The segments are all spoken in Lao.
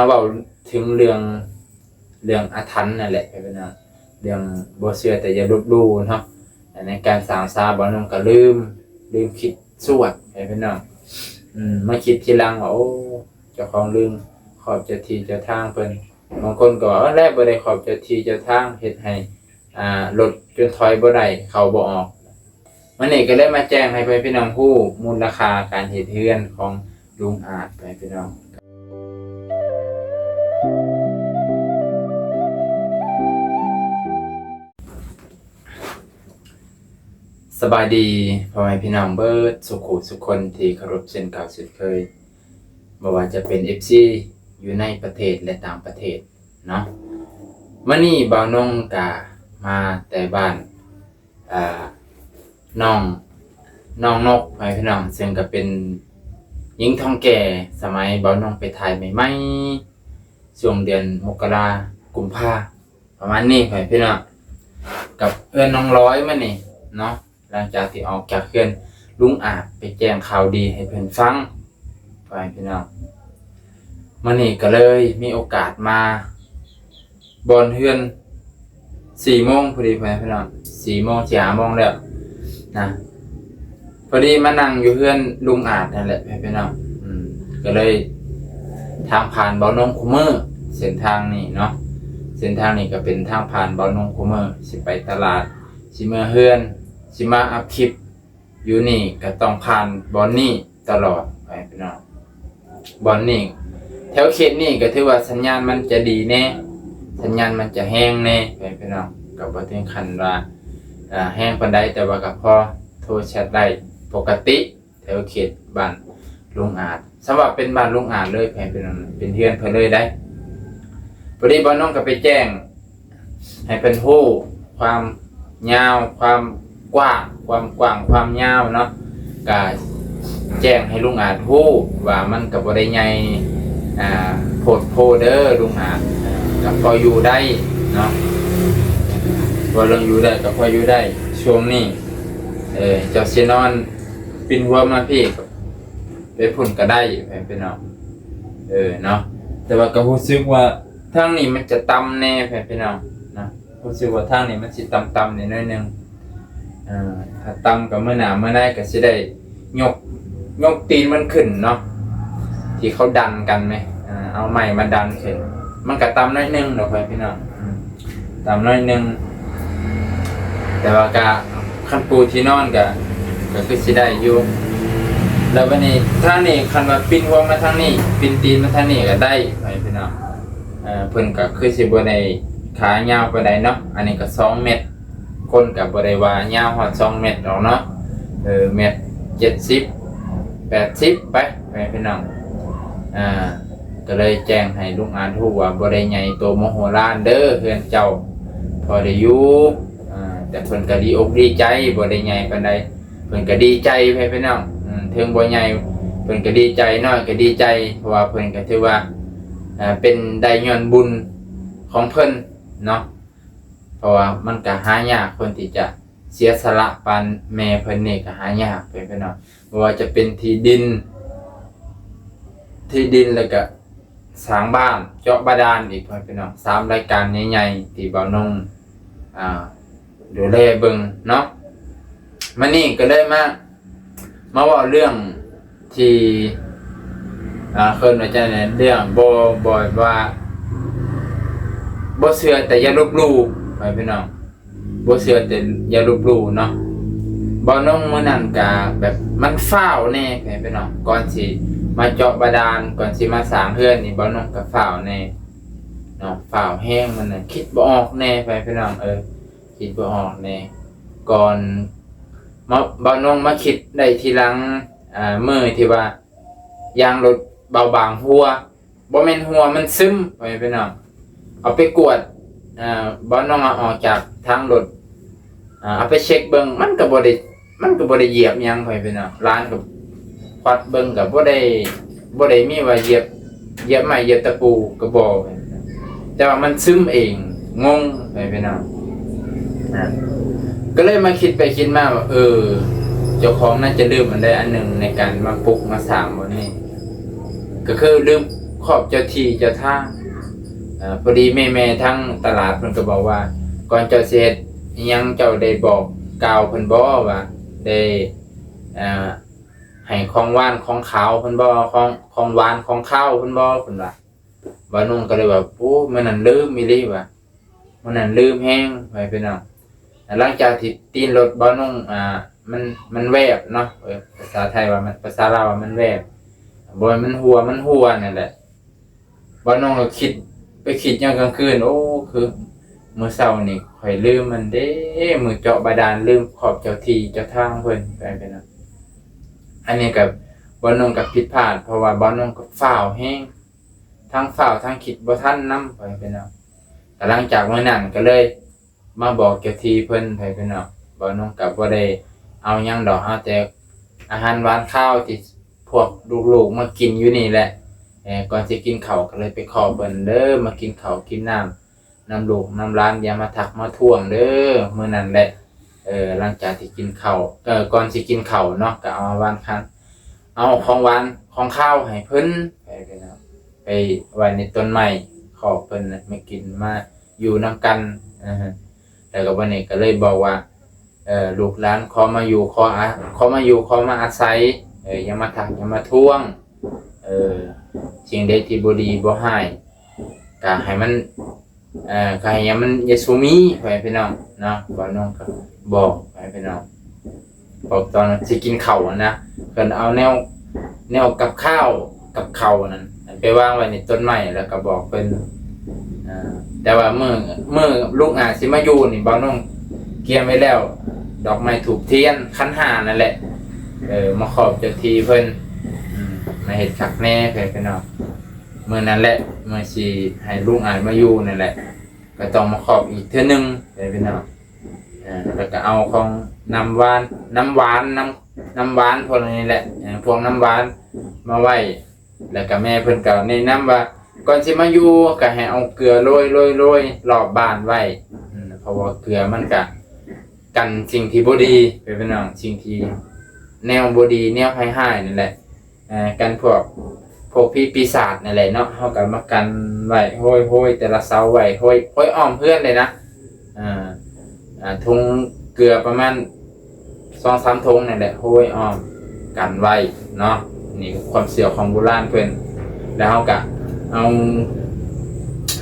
ມາເວົ້າເຖິງເລື່ອງ ເລື່ອງອາຖັນນັ້ນແຫຼະ ພີ່ນ້ອງ, ເລື່ອງບໍ່ເຊື່ອແຕ່ຢ່າລົບຫຼູ່ເນາະ. ໃນການສ້າງສາ ບ່າວນົງກໍລືມ ລືມຄິດຊວດ ພີ່ນ້ອງ. ອືມ ມາຄິດທີຫຼັງວ່າ ໂອ້ ເຈົ້າຂອງລືມຂອບເຈົ້າທີ່ເຈົ້າທາງເພິ່ນ. ບາງຄົນກໍວ່າ ເອີ ແລ້ວບໍ່ໄດ້ຂອບເຈົ້າທີ່ເຈົ້າທາງ ເຮັດໃຫ້ ອ່າ ລົດຈົນຖອຍບໍ່ໄດ້ ເຂົ້າບໍ່ອອກ. ມື້ນີ້ກໍເລີຍມາແຈ້ງໃຫ້ພໍ່ແມ່ພີ່ນ້ອງຮູ້ມູນລະຄ່າການເຮັດເຮືອນຂອງລຸງອາດ ພໍ່ແມ່ພີ່ນ້ອງ. ສະບາຍດີພໍ່ແມ່ພີ່ນ້ອງເບິດສູ່ຜູ້ສູ່ຄົນທີ່ເຄົາລົບເຊັ່ນເກົ່າເຊັ່ນເຄີຍ, ບໍ່ວ່າຈະເປັນເອັຟຊີຢູ່ໃນປະເທດ ແລະ ຕ່າງປະເທດເນາະ. ມື້ນີ້ບ່າວນົງກະມາແຕ່ບ້ານ ອ່າ ນ້ອງ ນ້ອງນົກ ພໍ່ແມ່ພີ່ນ້ອງ, ເຊິ່ງກໍເປັນຍິງທ້ອງແກ່ສະໄໝບ່າວນົງໄປຖ່າຍໃໝ່ໆ ຊ່ວງເດືອນມົກກະລາ ກຸມພາ ປະມານນີ້ ພໍ່ແມ່ພີ່ນ້ອງ, ກັບເອື້ອຍນ້ອງລອຍມື້ນີ້ເນາະ. ຫຼັງຈາກທີ່ອອກຈາກເຮືອນລຸງອາດໄປແຈ້ງຂ່າວດີໃຫ້ເພິ່ນຟັງ ພໍ່ແມ່ພີ່ນ້ອງ, ມື້ນີ້ກໍເລີຍມີໂອກາດມາບ່ອນເຮືອນ ສີ່ໂມງພໍດີ ພໍ່ແມ່ພີ່ນ້ອງ, ສີ່ໂມງ ສີ່ຫ້າໂມງແລ້ວນະ. ພໍດີມານັ່ງຢູ່ເຮືອນລຸງອາດນັ້ນແຫຼະ ພໍ່ແມ່ພີ່ນ້ອງ. ອືມ ກໍເລີຍທາງຜ່ານບ່າວນົງຄູ່ມື້ ເສັ້ນທາງນີ້ເນາະ, ເສັ້ນທາງນີ້ກໍເປັນທາງຜ່ານບ່າວນົງຄູ່ມື້ ຊິໄປຕະຫຼາດ ຊິເມືອເຮືອນ ຊິມາອັບຄລິບຢູ່ນີ້ກໍຕ້ອງຜ່ານບ່ອນນີ້ຕະຫຼອດ ພໍ່ແມ່ພີ່ນ້ອງ. ບ່ອນນີ້ ແຖວເຂດນີ້ກໍຖືວ່າສັນຍານມັນຈະດີແດ່ ສັນຍານມັນຈະແຮງແດ່ ພໍ່ແມ່ພີ່ນ້ອງ, ກໍບໍ່ເຖິງຂັ້ນວ່າ ເອີ ແຮງປານໃດ, ແຕ່ວ່າກໍພໍໂທແຊັດໄດ້ປົກກະຕິ ແຖວເຂດບ້ານລຸງອາດ. ສຳລັບເປັນບ້ານລຸງອາດເລີຍ ແມ່ນເປັນ ເປັນເຮືອນເພິ່ນເລີຍໄດ໋. ພໍດີບ່າວນົງກໍໄປແຈ້ງໃຫ້ເພິ່ນຮູ້ຄວາມຍາວ ຄວາມກວ້າງ ຄວາມກວ້າງຄວາມຍາວເນາະ, ກະແຈ້ງໃຫ້ລຸງອາດຮູ້ວ່າມັນກໍບໍ່ໄດ້ໃຫຍ່ ອ່າ ໂພດໂພເດີລຸງອາດ, ກໍພໍຢູ່ໄດ້ເນາະ, ເວົ້າເລື່ອງຢູ່ໄດ້ກໍພໍຢູ່ໄດ້ຊ່ວງນີ້. ເອີ ເຈົ້າຊິນອນປິ່ນຫົວມາພີ້ ໄປພຸ້ນກໍໄດ້ ແມ່ນພີ່ນ້ອງ ເອີເນາະ, ແຕ່ວ່າກໍຮູ້ສຶກວ່າທາງນີ້ມັນຈະຕ່ຳແດ່ ແມ່ນພີ່ນ້ອງນະ, ຮູ້ສຶກວ່າທາງນີ້ມັນຊິຕ່ຳໆແດ່ໜ້ອຍໜຶ່ງ. ເອີ ຖ້າຕ່ຳກໍມື້ໜ້າມື້ໃນກໍຊິໄດ້ຍົກ ຍົກຕີນມັນຂຶ້ນເນາະ, ທີ່ເຂົາດັນກັນແມ ເອົາໄມ້ມາດັນຂຶ້ນ, ມັນກໍຕ່ຳໜ້ອຍໜຶ່ງດອກ ແມ່ນພີ່ນ້ອງ. ອືມ ຕ່ຳໜ້ອຍໜຶ່ງ, ແຕ່ວ່າກະ ຄັນປູທີ່ນອນກະ ກະຄືຊິໄດ້ຢູ່. ແລ້ວບັດນີ້ທາງນີ້ ຄັນວ່າປິ່ນຫົວມາທາງນີ້ ປິ່ນຕີນມາທາງນີ້ກະໄດ້ ພີ່ນ້ອງ. ເອີ ເພິ່ນກະຄືຊິບໍ່ໄດ້ຂາຍາວປານໃດເນາະ, ອັນນີ້ກະສອງແມັດ, ຄົນກະບໍ່ໄດ້ວ່າຍາວຮອດສອງແມັດດອກເນາະ, ເອີ ແມັດເຈັດສິບ ແປດສິບໄປ ພໍ່ແມ່ພີ່ນ້ອງ. ອ່າ ກໍເລີຍແຈ້ງໃຫ້ລຸງອາດຮູ້ວ່າບໍ່ໄດ້ໃຫຍ່ໂຕມະໂຫລານເດີ ເຮືອນເຈົ້າ ພໍໄດ້ຢູ່ ອ່າ ແຕ່ເພິ່ນກໍດີອົກດີໃຈ, ບໍ່ໄດ້ໃຫຍ່ປານໃດ ເພິ່ນກໍດີໃຈ ແມ່ພີ່ນ້ອງ. ອືມ ເຖິງບໍ່ໃຫຍ່ ເພິ່ນກໍດີໃຈ, ນ້ອຍກໍດີໃຈ, ເພາະວ່າເພິ່ນກໍຖືວ່າ ເປັນໄດ້ຍ້ອນບຸນຂອງເພິ່ນເນາະ, ເພາະວ່າມັນກໍຫາຍາກ ຄົນທີ່ຈະເສຍສະຫຼະປານແມ່ເພິ່ນນີ້ກໍຫາຍາກ ແມ່ພີ່ນ້ອງ. ບໍ່ວ່າຈະເປັນທີ່ດິນ ທີ່ດິນ ແລ້ວກະສ້າງບ້ານ ເຈາະບາດານອີກ ພໍ່ແມ່ພີ່ນ້ອງ, ສາມລາຍການໃຫຍ່ໆ ທີ່ບ່າວນົງ ອ່າ ດູແລເບິ່ງເນາະ. ມື້ນີ້ກໍເລີຍມາ ມາເວົ້າເລື່ອງທີ່ ອ່າ ເອີ້ນວ່າຈັ່ງໃດ ເລື່ອງບໍ່ ບໍ່ວ່າ ບໍ່ເຊື່ອແຕ່ຢ່າລົບຫຼູ່ ພໍ່ແມ່ພີ່ນ້ອງ. ບໍ່ເຊື່ອແຕ່ຢ່າລົບຫຼູ່ເນາະ. ບ່າວນົງມື້ນັ້ນກະແບບມັນຟ້າວແດ່ ພໍ່ແມ່ພີ່ນ້ອງ, ກ່ອນຊິມາເຈາະບາດານ ກ່ອນຊິມາສ້າງເຮືອນນີ້ ບ່າວນົງກະຟ້າວແດ່ເນາະ, ຟ້າວແຮງ, ມັນນະຄິດບໍ່ອອກແດ່ ພໍ່ແມ່ພີ່ນ້ອງເອີຍ, ຄິດບໍ່ອອກແດ່. ກ່ອນມາ ບ່າວນົງມາຄິດໄດ້ທີຫຼັງ ອ່າ ມື້ທີ່ວ່າ ຢາງລົດບ່າວບາງຮົ່ວ ບໍ່ແມ່ນຮົ່ວ ມັນຊຶມ ພໍ່ແມ່ພີ່ນ້ອງ. ເອົາໄປກວດ ເອີ ບ່າວນົງເອົາອອກຈາກທາງລົດ ເອົາໄປເຊັກເບິ່ງ ມັນກໍບໍ່ໄດ້ ມັນກໍບໍ່ໄດ້ຢຽບຫຍັງ ພໍ່ແມ່ພີ່ນ້ອງ. ຫຼານກໍຄວັດເບິ່ງ ກໍບໍ່ໄດ້ ບໍ່ໄດ້ມີວ່າຢຽບ ຢຽບໄມ້ຢຽບຕະປູກໍບໍ່, ແຕ່ວ່າມັນຊຶມເອງ ງົງ ພໍ່ແມ່ພີ່ນ້ອງ. ອ່າ ກໍເລີຍມາຄິດໄປຄິດມາວ່າ ເອີ ເຈົ້າຂອງໜ້າຈະລືມອັນໃດອັນໜຶ່ງໃນການມາປຸກມາສ້າງບ່ອນນີ້ ກໍຄືລືມ ຂອບເຈົ້າທີ່ເຈົ້າທາງ. ເອີ ພໍດີແມ່ໆທາງຕະຫຼາດເພິ່ນກໍບອກວ່າ ກ່ອນເຈົ້າຊິເຮັດອີ່ຫຍັງ ເຈົ້າໄດ້ບອກກ່າວເພິ່ນບໍ່ວ່າ ໄດ້ ເອີ ໃຫ້ຂອງຫວານຂອງຄາວເພິ່ນບໍ່ ຂອງ ຂອງຫວານຂອງຄາວເພິ່ນບໍ່ ເພິ່ນວ່າ. ບ່າວນົງກໍເລີຍວ່າ ໂອ້ ມື້ນັ້ນລືມອີ່ຫຼີວ່າ ມື້ນັ້ນລືມແຮງ ໄປພີ່ນ້ອງ. ຫຼັງຈາກທີ່ຕີນລົດບ່າວນົງ ອ່າ ມັນ ມັນແວບເນາະ ເອີ ພາສາໄທວ່າມັນ ພາສາລາວວ່າມັນແວບ ບໍ່ແມ່ນມັນຮົ່ວ ມັນຮົ່ວນັ້ນແຫຼະ. ບ່າວນົງກໍຄິດ ໄປຄິດຍາມກາງຄືນ ໂອ້ ຄືມື້ເຊົ້ານີ້ຂ້ອຍລືມມັນເດ້ ມື້ເຈາະບາດານ ລືມຂອບເຈົ້າທີ່ເຈົ້າທາງເພິ່ນ ໄປພີ່ນ້ອງ. ອັນນີ້ກໍ ບ່າວນົງກໍຜິດພາດ ເພາະວ່າບ່າວນົງກໍຟ້າວແຮງ ທັງຟ້າວທັງຄິດບໍ່ທັນນຳ ໄປພີ່ນ້ອງ. ກໍຫຼັງຈາກມື້ນັ້ນກໍເລີຍມາບອກເຈົ້າທີ່ເພິ່ນ ໄປພີ່ນ້ອງ. ບ່າວນົງກໍບໍ່ໄດ້ເອົາຫຍັງດອກ ເອົາແຕ່ອາຫານຫວານຄາວທີ່ພວກລູກໆມາກິນຢູ່ນີ້ແຫຼະ. ເອີ ກ່ອນຊິກິນເຂົ້າກໍເລີຍໄປຂໍເພິ່ນເດີ ມາກິນເຂົ້າກິນນ້ຳ ນຳລູກນຳຫຼານ ຢ່າມາທັກມາທວງເດີ ມື້ນັ້ນແຫຼະ. ເອີ ຫຼັງຈາກທີ່ກິນເຂົ້າ ເອີ ກ່ອນຊິກິນເຂົ້າເນາະ ກໍເອົາຫວານຄັນ ເອົາຂອງຫວານຂອງຄາວໃຫ້ເພິ່ນ ໄປພີ່ນ້ອງ ໄປໄວ້ໃນຕົ້ນໄມ້ຂອບເພິ່ນນະ ມາກິນມາຢູ່ນຳກັນ. ເອີ ແລ້ວກໍບັດນີ້ກໍເລີຍບອກວ່າ ເອີ ລູກຫຼານຂໍມາຢູ່ ຂໍອາ ຂໍມາຢູ່ ຂໍມາອາໄສ ເອີ ຢ່າມາທັກ ຢ່າມາທວງ ເອີ ສິ່ງໃດທີ່ບໍ່ດີບໍ່ຮ້າຍ ກໍໃຫ້ມັນ ເອີ ກໍໃຫ້ມັນຢ່າສູ່ມີ ໄປພີ່ນ້ອງເນາະ. ບ່າວນົງກໍບອກ ໄປພີ່ນ້ອງ ບອກຕອນຊິກິນເຂົ້າຫັ້ນນະ ເພິ່ນເອົາແນວ ແນວກັບຂ້າວ ກັບເຂົ້ານັ້ນໄປວາງໄວ້ໃນຕົ້ນໄມ້ ແລ້ວກໍບອກເພິ່ນ. ເອີ ແຕ່ວ່າມື້ ມື້ລຸງອາຊິມາຢູ່ນີ້ ບ່າວນົງກຽມໄວ້ແລ້ວ ດອກໄມ້ ທູບທຽນ ຂັນຫ້ານັ້ນແຫຼະ ເອີ ມາຂອບເຈົ້າທີ່ເພິ່ນ ອືມ ມາເຮັດຄັກແນ່ ໄປພີ່ນ້ອງ. ມື້ນັ້ນແຫຼະ ມື້ຊິໃຫ້ລຸງອາຍມາຢູ່ນັ້ນແຫຼະ ກໍຕ້ອງມາຂອບອີກເທື່ອໜຶ່ງ ໄປພີ່ນ້ອງ. ເອີ ແລ້ວກໍເອົາຂອງນ້ຳຫວານ ນ້ຳຫວານ ນ້ຳ ນ້ຳຫວານພວກນີ້ແຫຼະ ເອີ ພວກນ້ຳຫວານມາໄວ້. ແລ້ວກໍແມ່ເພິ່ນກໍແນະນຳວ່າ ກ່ອນຊິມາຢູ່ກໍໃຫ້ເອົາເກືອໂລຍໆໆລອບບ້ານໄວ້ ອືມ ເພາະວ່າເກືອມັນກໍກັນສິ່ງທີ່ບໍ່ດີ ໄປພີ່ນ້ອງ ສິ່ງທີ່ແນວບໍ່ດີ ແນວຮ້າຍໆນັ້ນແຫຼະ. ເອີ ກັນພວກ ພວກຜີປີສາດນັ້ນແຫຼະເນາະ ເຮົາກໍມາກັນໄວ້ ໂຮຍໆແຕ່ລະເສົາໄວ້ ໂຮຍ ໂຮຍອ້ອມເຮືອນເລີຍນະ. ເອີ ອ່າ ຖົງເກືອປະມານສອງສາມຖົງນັ້ນແຫຼະ ໂຮຍອ້ອມກັນໄວ້ເນາະ. ນີ້ຄືຄວາມເຊື່ອຂອງໂບລານເພິ່ນ ແລ້ວເຮົາກໍເອົາ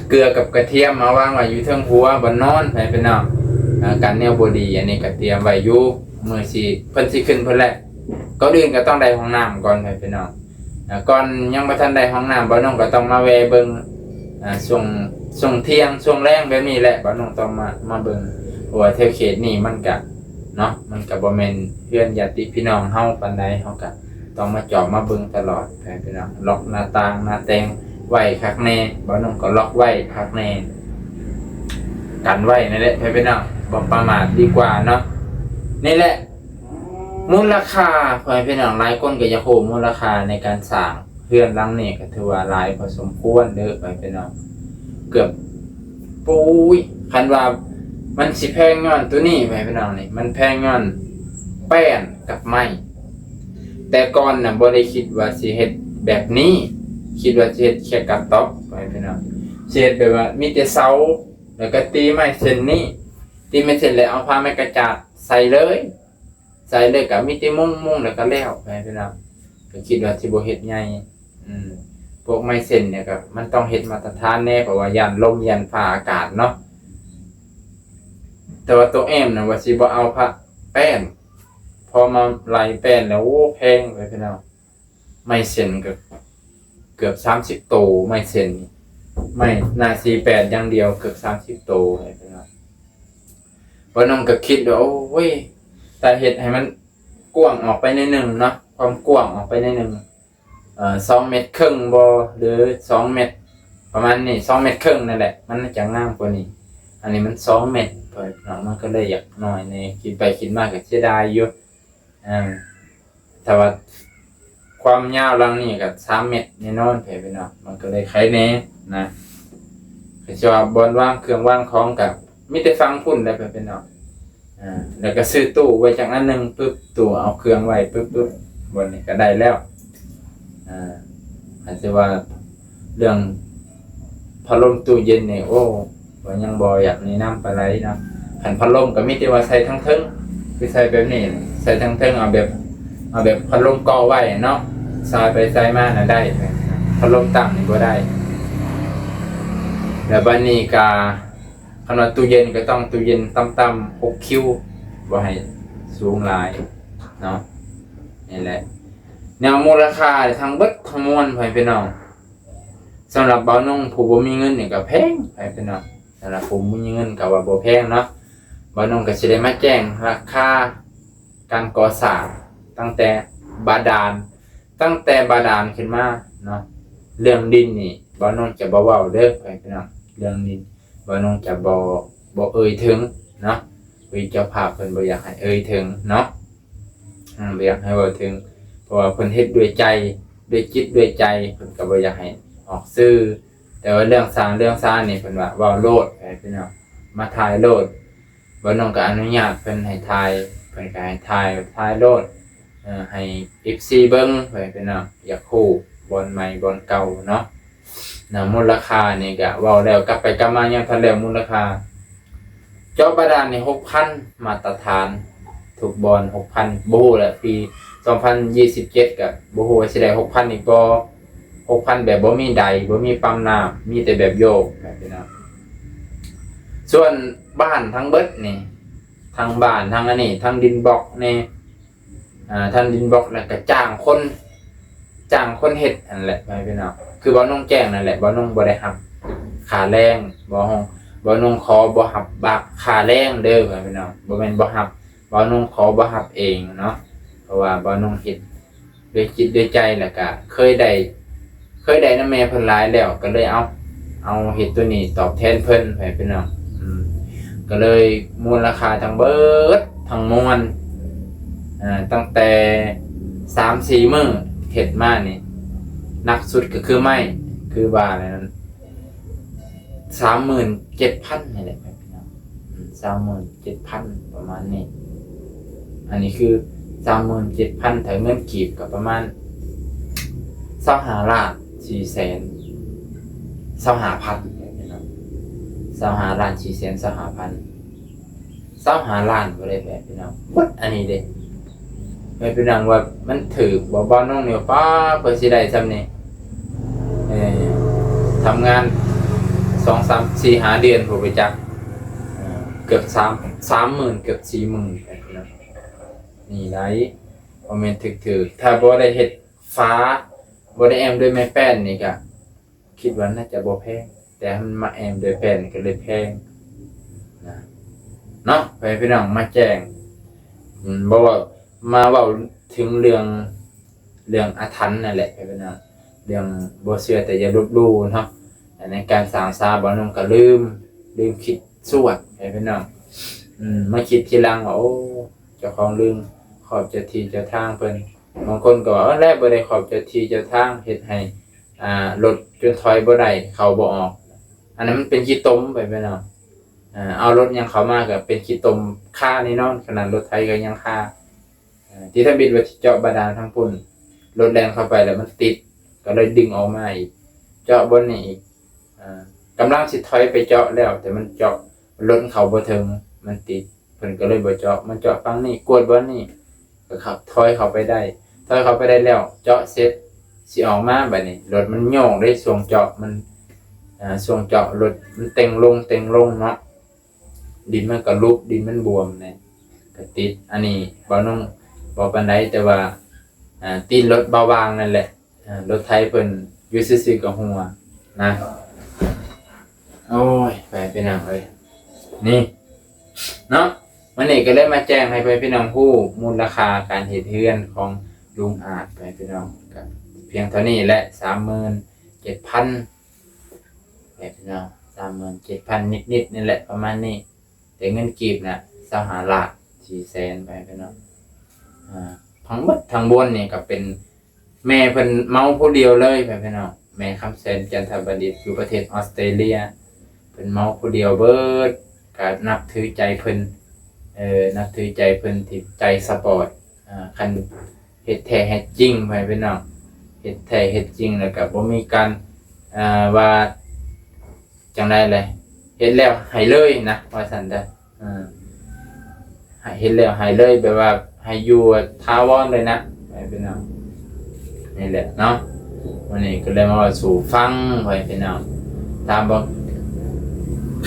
ເກືອກັບກະທຽມມາວາງໄວ້ຢູ່ເທິງຫົວບ່ອນນອນ ໃຫ້ພີ່ນ້ອງ ອ່າ ກັນແນວບໍ່ດີ. ອັນນີ້ກໍຕຽມໄວ້ຢູ່ ມື້ຊິ ເພິ່ນຊິຂຶ້ນເພິ່ນແຫຼະ. ກ່ອນອື່ນກໍຕ້ອງໄດ້ຫ້ອງນ້ຳກ່ອນ ໃຫ້ພີ່ນ້ອງ ແລ້ວກ່ອນຍັງບໍ່ທັນໄດ້ຫ້ອງນ້ຳ ບ່າວນົງກໍຕ້ອງມາແວ່ເບິ່ງ ອ່າ ຊ່ວງ ຊ່ວງທ່ຽງ ຊ່ວງແລງແບບນີ້ແຫຼະ ບ່າວນົງຕ້ອງມາ ມາເບິ່ງ ເພາະວ່າແຖວເຂດນີ້ມັນກະເນາະ ມັນກະບໍ່ແມ່ນເຮືອນຍາດຕິພີ່ນ້ອງເຮົາປານໃດ ເຮົາກະຕ້ອງມາຈອບມາເບິ່ງຕະຫຼອດ ໃຫ້ພີ່ນ້ອງ. ລັອກໜ້າຕ່າງໜ້າແຕ່ງໄວ້ຄັກແນ່ ບ່າວນົງກໍລັອກໄວ້ຄັກແນ່ ກັນໄວ້ນັ້ນແຫຼະ ໃຫ້ພີ່ນ້ອງ ບໍ່ປະໝາດດີກວ່າເນາະ. ນີ້ແຫຼະ ມູນລະຄ່າ ພໍ່ແມ່ພີ່ນ້ອງ ຫຼາຍຄົນກໍຢາກຮູ້ມູນລະຄ່າໃນການສ້າງເຮືອນຫຼັງນີ້ ກໍຖືວ່າຫຼາຍພໍສົມຄວນເດີ ພໍ່ແມ່ພີ່ນ້ອງ. ເກືອບ ໂອ້ຍ ຄັນວ່າມັນຊິແພງຍ້ອນໂຕນີ້ ພໍ່ແມ່ພີ່ນ້ອງ ນີ້ ມັນແພງຍ້ອນແປ້ນກັບໄມ້. ແຕ່ກ່ອນນະບໍ່ໄດ້ຄິດວ່າຊິເຮັດແບບນີ້ ຄິດວ່າຊິເຮັດແຄ່ກະຕອບ ພໍ່ແມ່ພີ່ນ້ອງ ຊິເຮັດແບບວ່າມີແຕ່ເສົາ ແລ້ວກໍຕີໄມ້ເສັ້ນນີ້ ຕີໄມ້ເສັ້ນແລ້ວເອົາຜ້າໄມ້ກະຈາດໃສ່ເລີຍ ໃສ່ເລີຍ ກໍມີແຕ່ມຸງໆ ແລ້ວກໍແລ້ວໄປພີ່ນ້ອງ. ກໍຄິດວ່າຊິບໍ່ເຮັດໃຫຍ່ ອືມ ພວກໄມ້ເສັ້ນນີ້ກໍມັນຕ້ອງເຮັດມາດຕະຖານແດ່ ເພາະວ່າຢ້ານລົມຢ້ານຟ້າອາກາດເນາະ. ແຕ່ວ່າໂຕແອ້ມນະວ່າຊິບໍ່ເອົາພະແປ້ນ ພໍມາໄລ່ແປ້ນແລ້ວ ໂອ້ ແພງໄປພີ່ນ້ອງ. ໄມ້ເສັ້ນກໍເກືອບສາມສິບໂຕ ໄມ້ເສັ້ນນີ້ ໄມ້ໜ້າສີ່ແປດຢ່າງດຽວເກືອບສາມສິບໂຕ ໃຫ້ພີ່ນ້ອງ. ບ່າວນົງກໍຄິດວ່າ ໂອ້ຍ ຖ້າເຮັດໃຫ້ມັນກວ້າງອອກໄປໜ້ອຍໜຶ່ງເນາະ ຄວາມກວ້າງອອກໄປໜ້ອຍໜຶ່ງ ເອີ ສອງເມັດເຄິ່ງບໍ່ ຫຼືສອງເມັດ ປະມານນີ້ ສອງເມັດເຄິ່ງນັ້ນແຫຼະ ມັນຈະງາມກວ່ານີ້. ອັນນີ້ມັນສອງເມັດ ເພິ່ນເນາະ ມັນກໍເລີຍຢາກໜ້ອຍແດ່ ຄິດໄປຄິດມາກໍເສຍດາຍຢູ່. ອ່າ ແຕ່ວ່າຄວາມຍາວຫຼັງນີ້ກໍສາມເມັດແນ່ນອນ ເພື່ອນພີ່ນ້ອງ ມັນກໍເລີຍໄຄແດ່ນະ. ກໍຊິວ່າບ່ອນວາງເຄື່ອງວາງຂອງກໍມີແຕ່ຝັ່ງພຸ້ນແຫຼະ ເພື່ອນພີ່ນ້ອງ. ອ່າ ແລ້ວກໍຊື້ຕູ້ໄວ້ຈັກອັນໜຶ່ງ ປຶບ ຕູ້ເອົາເຄື່ອງໄວ້ ປຶບ ປຶບ ບ່ອນນີ້ກໍໄດ້ແລ້ວ. ອ່າ ຄັນຊິວ່າ ເລື່ອງພັດລົມຕູ້ເຢັນນີ້ ໂອ້ ກໍຍັງບໍ່ຢາກແນະນຳປານໃດເນາະ. ຄັນພັດລົມກໍມີແຕ່ວ່າໃສ່ທາງເທິງ ຄືໃສ່ແບບນີ້ ໃສ່ທາງເທິງ ເອົາແບບ ເອົາແບບພັດລົມເກາະໄວ້ເນາະ ສາຍໄປສາຍມານະໄດ້ ພັດລົມຕັ້ງນີ້ບໍ່ໄດ້. ແລ້ວບັດນີ້ກໍ ຄັນວ່າຕູ້ເຢັນກໍຕ້ອງຕູ້ເຢັນຕ່ຳໆ ຫົກຄິວ ບໍ່ໃຫ້ສູງຫຼາຍເນາະ. ນີ້ແຫຼະ ແນວມູນລະຄ່າທັງເບິດທັງມວນ ພໍ່ແມ່ພີ່ນ້ອງ ສຳລັບບ່າວນົງຜູ້ບໍ່ມີເງິນນີ້ກໍແພງ ພໍ່ແມ່ພີ່ນ້ອງ. ສຳລັບຜູ້ບໍ່ມີເງິນກໍວ່າບໍ່ແພງເນາະ. ບ່າວນົງກໍຊິໄດ້ມາແຈ້ງລາຄາການກໍ່ສ້າງ ຕັ້ງແຕ່ບາດານ ຕັ້ງແຕ່ບາດານຂຶ້ນມາເນາະ. ເລື່ອງດິນນີ້ບ່າວນົງຈະບໍ່ເວົ້າເດີ ພໍ່ແມ່ພີ່ນ້ອງ. ເລື່ອງດິນບ່າວນົງຈະບໍ່ ບໍ່ເອີ່ຍເຖິງເນາະ. ເອີ່ຍ ເຈົ້າພາບເພິ່ນບໍ່ຢາກໃຫ້ເອີ່ຍເຖິງເນາະ ອາ ບໍ່ຢາກໃຫ້ເວົ້າເຖິງ ເພາະວ່າເພິ່ນເຮັດດ້ວຍໃຈ ດ້ວຍຈິດດ້ວຍໃຈ ເພິ່ນກໍບໍ່ຢາກໃຫ້ອອກຊື່. ແຕ່ວ່າເລື່ອງສ້າງເລື່ອງຊານີ້ ເພິ່ນວ່າເວົ້າໂລດ ໃຫ້ພີ່ນ້ອງມາຖ່າຍໂລດ. ບ່າວນົງກໍອະນຸຍາດເພິ່ນໃຫ້ຖ່າຍ ເພິ່ນກໍໃຫ້ຖ່າຍ ຖ່າຍໂລດ ເອີ ໃຫ້ເອັຟຊີເບິ່ງ ໃຫ້ພີ່ນ້ອງຢາກຮູ້ບ່ອນໃໝ່ບ່ອນເກົ່າເນາະ. ນະ ມູນລະຄ່ານີ້ກະເວົ້າແລ້ວກັບໄປກັບມາຍັງທັນແລ້ວ. ມູນລະຄ່າເຈາະບາດານນີ້ຫົກພັນ ມາດຕະຖານ ທຸກບ່ອນຫົກພັນ. ບໍ່ຮູ້ແຫຼະ ປີສອງພັນຊາວເຈັດກະບໍ່ຮູ້ວ່າຊິໄດ້ຫົກພັນອີກບໍ່ ຫົກພັນແບບບໍ່ມີໄດ ບໍ່ມີປ້ຳນ້ຳ ມີແຕ່ແບບໂຍກ ແບບນີ້ນະ. ສ່ວນບ້ານທັງເບິດນີ້ ທັງບ້ານ ທັງອັນນີ້ ທັງດິນບລັອກແດ່ ອ່າ ທັງດິນບລັອກ ແລ້ວກໍຈ້າງຄົນ ຈ້າງຄົນເຮັດຫັ້ນແຫຼະ ພໍ່ແມ່ພີ່ນ້ອງ. ຄືບ່າວນົງແຈ້ງນັ້ນແຫຼະ ບ່າວນົງບໍ່ໄດ້ຮັບຄ່າແຮງ ບ່າວ ບ່າວນົງຂໍບໍ່ຮັບບັກຄ່າແຮງເດີ ພໍ່ແມ່ພີ່ນ້ອງ. ບໍ່ແມ່ນບໍ່ຮັບ ບ່າວນົງຂໍບໍ່ຮັບເອງເນາະ ເພາະວ່າບ່າວນົງເຮັດ ດ້ວຍຈິດດ້ວຍໃຈ ແລ້ວກະເຄີຍໄດ້ ເຄີຍໄດ້ນຳແມ່ເພິ່ນຫຼາຍແລ້ວ ກໍເລີຍເອົາ ເອົາເຮັດໂຕນີ້ຕອບແທນເພິ່ນ ໃຫ້ພີ່ນ້ອງ. ອືມ ກໍເລີຍມູນລະຄ່າທັງເບິດທັງມວນ ເອີ ຕັ້ງແຕ່ສາມສີ່ມື້ເຮັດມານີ້ ໜັກສຸດກໍຄືໄມ້ ຄືວ່າແຫຼະນັ້ນ ສາມໝື່ນເຈັດພັນນີ້ແຫຼະ ພີ່ນ້ອງ ອືມ ສາມໝື່ນເຈັດພັນ ປະມານນີ້. ອັນນີ້ຄືສາມໝື່ນເຈັດພັນ ຖ້າເງິນກີບກໍປະມານຊາວຫ້າລ້ານສີ່ແສນ ຊາວຫ້າພັນ ພີ່ນ້ອງ ຊາວຫ້າລ້ານສີ່ແສນຊາວຫ້າພັນ ຊາວຫ້າລ້ານບໍ່ໄດ້ ແບບພີ່ນ້ອງ ໝົດອັນນີ້ເດ້. ແບບພີ່ນ້ອງວ່າມັນຖືກບໍ່ ບ່າວນົງນີ້ ປ້າ ເພື່ອຊິໄດ້ຊ່ຳນີ້ ເອີ ທຳງານສອງສາມສີ່ຫ້າເດືອນ ຜູ້ໄປຈັກ ເອີ ເກືອບສາມ ສາມໝື່ນ ເກືອບສີ່ໝື່ນ ແບບພີ່ນ້ອງ. ນີ້ໄດ໋ ບໍ່ແມ່ນຖືກໆ ຖ້າບໍ່ໄດ້ເຮັດຝາ ບໍ່ໄດ້ແອ້ມດ້ວຍໄມ້ແປ້ນນີ້ກະ ຄິດວ່າໜ້າຈະບໍ່ແພງ ແຕ່ມັນມາແອ້ມດ້ວຍແປ້ນກໍເລີຍແພງນະ ເນາະ ໃຫ້ພີ່ນ້ອງມາແຈ້ງ ອືມ ບໍ່ເວົ້າ ມາເວົ້າເຖິງເລື່ອງ ເລື່ອງອາຖັນນັ້ນແຫຼະ ໃຫ້ພີ່ນ້ອງ ເລື່ອງບໍ່ເຊື່ອແຕ່ຢ່າລົບຫຼູ່ເນາະ. ໃນການສ້າງສາ ບ່າວນົງກໍລືມ ລືມຄິດຊວດ ໃຫ້ພີ່ນ້ອງ ອືມ ມາຄິດທີຫຼັງວ່າ ໂອ້ ເຈົ້າຂອງລືມຂອບເຈົ້າທີ່ເຈົ້າທາງເພິ່ນ. ບາງຄົນກໍວ່າ ເອີ ແລ້ວບໍ່ໄດ້ຂອບເຈົ້າທີ່ເຈົ້າທາງ ເຮັດໃຫ້ ອ່າ ລົດຈົນຖອຍບໍ່ໄດ້ ເຂົ້າບໍ່ອອກ. ອັນນັ້ນມັນເປັນຂີ້ຕົມໄປ ພີ່ນ້ອງ ເອົາລົດຫຍັງເຂົ້າມາກໍເປັນຂີ້ຕົມຄາແນ່ນອນ ຂະໜາດລົດໄຖກໍຍັງຄາ. ເອີ ທີ່ທຳອິດວ່າຊິເຈາະບາດານທາງພຸ້ນ ລົດແລ່ນເຂົ້າໄປແລ້ວມັນຕິດ ກໍເລີຍດຶງອອກມາອີກ ເຈາະບ່ອນນີ້ອີກ. ເອີ ກຳລັງຊິຖອຍໄປເຈາະແລ້ວ ແຕ່ມັນເຈາະ ລົດເຂົ້າບໍ່ເຖິງ ມັນຕິດ ເພິ່ນກໍເລີຍບໍ່ເຈາະ ມາເຈາະຝັ່ງນີ້ ກວດບ່ອນນີ້ ກໍເຂົ້າ ຖອຍເຂົ້າໄປໄດ້ ຖອຍເຂົ້າໄປໄດ້ແລ້ວ ເຈາະເສັດ ຊິອອກມາ ບາດນີ້ລົດມັນໂຍກເດ້ ຊ່ວງເຈາະມັນ ເອີ ຊ່ວງເຈາະລົດມັນເຕັງລົງ ເຕັງລົງເນາະ ດິນມັນກໍຫຼຸບ ດິນມັນບວມແນ່ ກໍຕິດ. ອັນນີ້ບ່າວນົງບໍ່ປານໃດ ແຕ່ວ່າ ອ່າ ຕີນລົດເບົາບາງນັ້ນແຫຼະ ອ່າ ລົດໄຖເພິ່ນຢູ່ຊື່ໆກໍຮົ່ວນະ. ໂອ້ຍ ໄປພີ່ນ້ອງເອີຍ ນີ້ເນາະ ມື້ນີ້ກໍເລີຍມາແຈ້ງໃຫ້ພໍ່ແມ່ພີ່ນ້ອງຮູ້ມູນລະຄ່າການເຮັດເຮືອນຂອງລຸງອາດ ພໍ່ແມ່ພີ່ນ້ອງ ກໍພຽງເທົ່ານີ້ແຫຼະ ສາມໝື່ນເຈັດພັນ ພໍ່ແມ່ພີ່ນ້ອງ ສາມໝື່ນເຈັດພັນນິດໆ ນີ້ແຫຼະ ປະມານນີ້. ແຕ່ເງິນກີບນະ ຊາວຫ້າລ້ານສີ່ແສນ ພໍ່ແມ່ພີ່ນ້ອງ ອ່າ ທັງໝົດທັງມວນນີ້ກໍເປັນ ແມ່ເພິ່ນເໝົາຜູ້ດຽວເລີຍ ພໍ່ແມ່ພີ່ນ້ອງ ແມ່ຄຳແສນ ຈັນທະບັນດິດ ຢູ່ປະເທດອອສເຕຣເລັຍ ເພິ່ນເໝົາຜູ້ດຽວເບິດ. ກໍນັບຖືໃຈເພິ່ນ ເອີ ນັບຖືໃຈເພິ່ນທີ່ໃຈສະປອດ ອ່າ ຄັນເຮັດແທ້ເຮັດຈິງ ພໍ່ແມ່ພີ່ນ້ອງ ເຮັດແທ້ເຮັດຈິງ ແລ້ວກໍບໍ່ມີການ ອ່າ ວ່າຈັ່ງໃດແຫຼະ ເຮັດແລ້ວໃຫ້ເລີຍນະ ວ່າຊັ້ນເດີ. ເອີ ໃຫ້ເຮັດແລ້ວໃຫ້ເລີຍ ແບບວ່າໃຫ້ຢູ່ຖາວອນເລີຍນະ ໃຫ້ພີ່ນ້ອງ. ນີ້ແຫຼະເນາະ ມື້ນີ້ກໍເລີຍມາເວົ້າສູ່ຟັງ ໃຫ້ພີ່ນ້ອງ. ຖາມວ່າ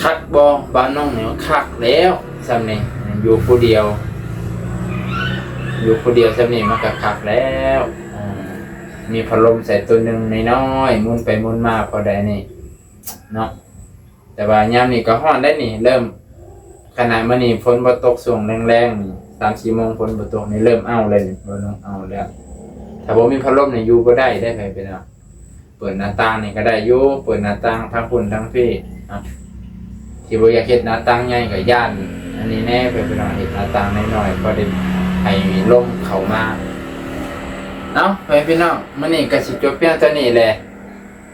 ຄັກບໍ່? ບ້ານນ້ອງນີ້ຄັກແລ້ວ ຊ່ຳນີ້ ຢູ່ຜູ້ດຽວ ຢູ່ຜູ້ດຽວຊ່ຳນີ້ມັນກໍຄັກແລ້ວ. ເອີ ມີພັດລົມໃສ່ຕົວໜຶ່ງນ້ອຍໆ ໝູນໄປໝູນມາພໍໄດ້ນີ້ເນາະ. ແຕ່ວ່າຍາມນີ້ກໍຮ້ອນໄດ໋ນີ້ ເລີ່ມ ຂະໜາດມື້ນີ້ຝົນບໍ່ຕົກ ຊ່ວງແລງໆນີ້ ສາມສີ່ໂມງຝົນບໍ່ຕົກນີ້ ເລີ່ມເອົາແລ້ວນີ້ ບໍ່ຕ້ອງເອົາແລ້ວ. ຖ້າບໍ່ມີພັດລົມນີ້ຢູ່ບໍ່ໄດ້ເດ້ ໃຜເປັນເອົາ. ເປີດໜ້າຕ່າງນີ້ກໍໄດ້ຢູ່ ເປີດໜ້າຕ່າງທັງພຸ້ນທັງພີ້ເນາະ. ທີ່ບໍ່ຢາກເຮັດໜ້າຕ່າງໃຫຍ່ກໍຢ້ານອັນນີ້ແດ່ ໃຜເປັນເອົາ ເຮັດໜ້າຕ່າງນ້ອຍໆ ພໍໄດ້ໃຫ້ລົມເຂົ້າມາ. ເອົາ ໃຜເປັນເອົາ ມື້ນີ້ກໍຊິຈົບພຽງເທົ່ານີ້ແຫຼະ.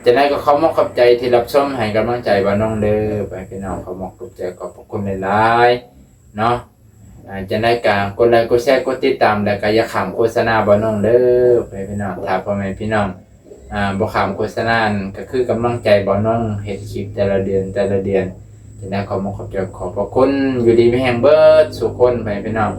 ຈັ່ງໃດກໍຂໍຂອບອົກຂອບໃຈທີ່ຮັບຊົມໃຫ້ກຳລັງໃຈບ່າວນົງເດີ ໃຫ້ພີ່ນ້ອງ ຂໍຂອບອົກຂອບໃຈ ຂອບພະຄຸນຫຼາຍໆເນາະ. ອ່າ ຈັ່ງໃດກໍກົດໄລກົດແຊ ກົດຕິດຕາມ ແລ້ວກໍຢ່າຂ້າມໂຄສະນາບ່າວນົງເດີ ໃຫ້ພີ່ນ້ອງ. ຖ້າພໍ່ແມ່ພີ່ນ້ອງ ອ່າ ບໍ່ຂ້າມໂຄສະນາ ກໍຄືກຳລັງໃຈບ່າວນົງເຮັດຄລິບແຕ່ລະເດືອນ ແຕ່ລະເດືອນ. ຈັ່ງໃດຂໍຂອບອົກຂອບໃຈ ຂອບພະຄຸນ ຢູ່ດີມີແຮງເບິດສູ່ຄົນ ໃຫ້ພີ່ນ້ອງ.